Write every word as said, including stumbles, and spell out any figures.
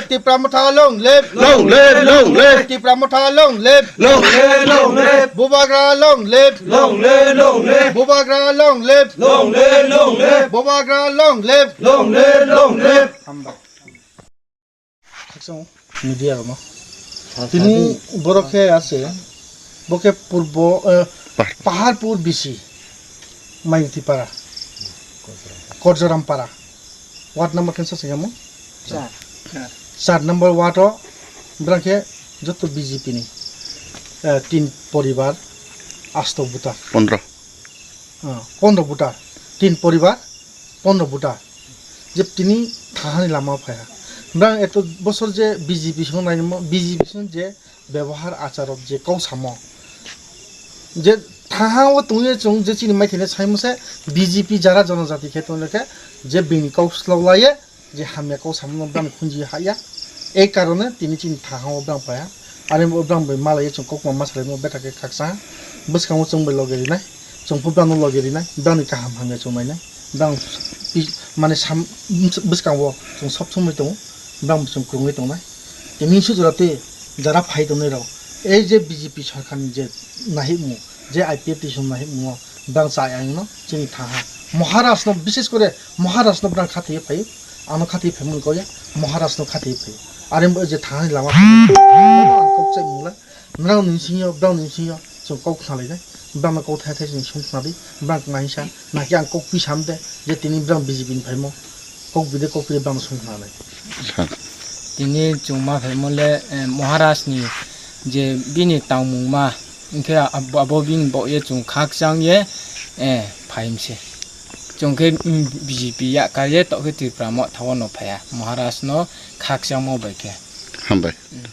Tipra Motha long live! Long live, long live! Tipra Motha long live! Long live, long live! Bubagra long live! Long live, long live! Bubagra long live! Long live, long live! Bubagra long live! Long live, long live! Hambai. Khakchang media rokno. Tini borok khe ase, bo khe purbo, eh, Paharpur bisi, Mainitipara, Korjorampara, ward number khe sa singamo? Char. Char number ward o, brang khe joto B J P ni, eh, tin poribar, asto buta. Pondro. Ah, pondro buta, tin poribar, pondro buta. Je tini thahani lama phaiha. Brang eto bosor je B J P song nainimo, B J P song je bebohar acharok je kok samo. Je thaha o tongye chwng je chini maithai saimose B J P jara jonojati khe tongkhe je bini kok slok laye, je hamya kok samano brang khunji haya. Ei karone tini chini thaha o brang paya. Are bo brang bai malai chwng kokma ma salai mo beta khe khaksa. Bwskango chwng bai loge rinai. Chwng phu brang no loge rinai. Brang ni kaham hamya chwng nainai. Brang pi-, mane sam-, bwskango chwng sob somoi tongo. Brang chwng kwrwngwi tongnai. Tini sujura te jara phai tongnai rok. Ei je B J P sarkar ni je nahimung. Je I P F T song nai himo, brang cha yang no, chini thaha. Maharaj no, bises kore Maharaj no brang khatwi phai, ano khatwi phai mun koya, Maharaj no khatwi phai. Are bo je thani lama phai. Ang kok chai mula, nrao ni singyo, brang ni singyo, chwng kok khnalai nai, brang no kok thai thai sing sung khnadi, brang nai sa, naki ang kok pi sam de, je tini brang B J P ni phai mo, kok bide kok pi brang sung khnalai. Tini chwng ma phaimo le, eh, Maharaj ni je bini tangmung ma, hwnkhe abo, abo bini bo ye chwng khakchang ye, eh, phaimse. Chwng khe, mm, B J P yakar ye, tokhe Tripura Motha o no phaiya. Maharaj no khakchangmo bai khe. Hambai. Mm.